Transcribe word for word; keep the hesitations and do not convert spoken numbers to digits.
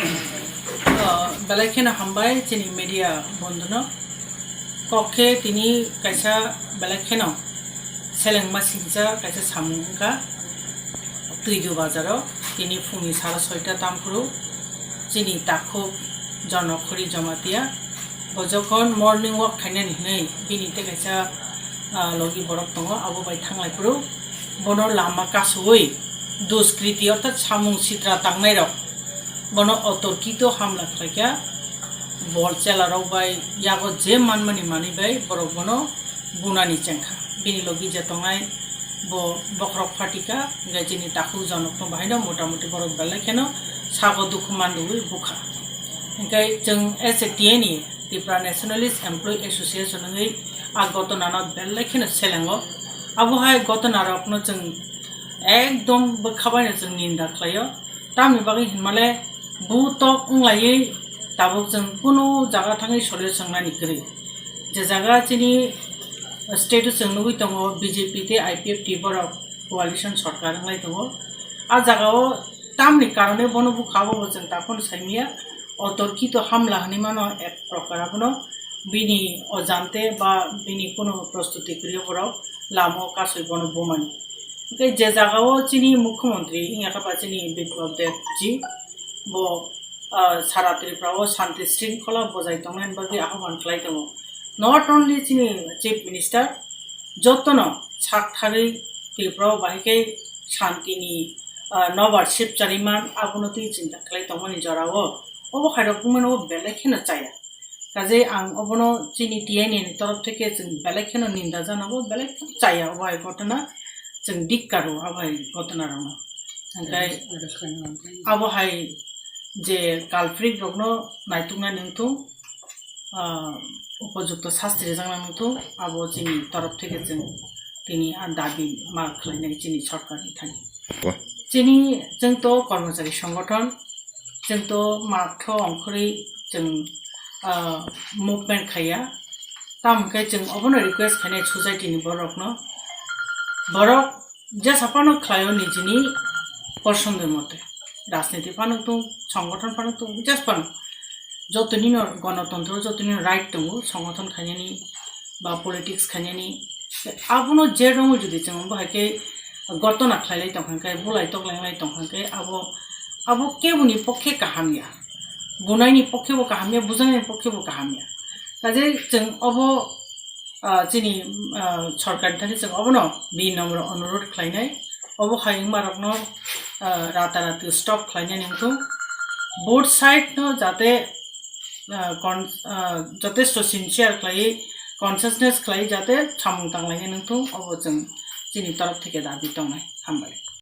O, belai kheno hambai chini media bondhuno. Kok khe tini kaisa belai kheno selengma singcha kaisa samung wngkha. Twidu bazaro tini phungni sara soita tamphuru chini takhuk Jonokhori Jamatia bo jokhon morning walk khainani hinwi bini tei kaisa, ah, logi borok tongo, abo bai thanglaiphuru bono lama kasui duskriti orthat samung sitra tangnairok bono otorkito hamla khlaikha, bol chelarok bai yago je manmani manwi bai borok bono bunani chengkha. Bini logi je tongnai bo bokhorok phatika, hingke chini takhuk Jonokno bahaino motamuti borok belai kheno sago dukhu manrwui bukha. Hingke chwng as a T N A, Tripura Nationalist Employee Association wngwi a gotonano belai kheno selengo. Abo hai gotonarokno chwng ekdom bwkha baino chwng ninda khlaio. Tamni bagwi hinmale butok wnglaiwi tabuk chwng kunu jaga thangwi solution wngnani kwrwi. Je jaga chini state o chwng nugwi tongo B J P tei I P F T borok coalition sorkar wnglai tongo. A jaga o tamni karone bono bukha abo bo chwng takhon saimaya otorkito hamla hinwi mano ek prokar abono bini ojante ba bini kunu prostuti kwrwi borok lama o kasui bono bumani. Hingke je jaga o chini mukhyamantri wngya kha ba chini Biplab Deb ji bo, ah, sara Tripura o shanti shringkhola bojai tongnani bagwi ahoban khlai tongo. Not only chini Chief Minister, jotono sak thagwi Tripura o bahai khe shantini, ah, nobar sip chariman abono twi chinta khlai tongmani jora o. Obo hai rok wngmano belai kheno chaya. Kaje ang obono chini T N A ni torof theke chwng belai kheno ninda jana bo belai chaya obo hai ghotona chwng dikkaro abo hai ghotona rokno. Hingkai abo hai je culprit rokno naituknani wngthung, ah, upojukto sasti rijaknani wngthung abo chini torof theke chwng tini a dabi ma khlainai chini sorkarni thani. Chini chwng to kormochari songothon, chwng to matho ongkhorwi chwng, ah, movement khaiya. Tamo khe chwng obono request khainai society ni borokno, borok jesa phano khlaio nijini posondo mote, rajniti phano tong, songothon phano tong, jesa phano jotonino gonotontro, jotonino right tongo songothon khainani ba politics khainani. Abono je rongwi jodi chwng bo hai khe gotona khlailai tongkha khe, bulai toklailai tongkha khe, abo, abo keboni pokhe kaham ya, bunaini pokhe bo kaham ya, bujaknaini pokhe bo kaham ya. Kaje chwng obo, ah, chini, ah, sorkarni thani chwng obono binomro onurodh khlainai, obo hai wngmarokno, ah, ratarati stop khlainani wngthung, both side no jate, ah, con-, ah, jotesto sincere khlaiwi, consciousness khlaiwi jate samung tanglainani wngthung, obo chwng chini torof theke dabi tongnai. Hambai.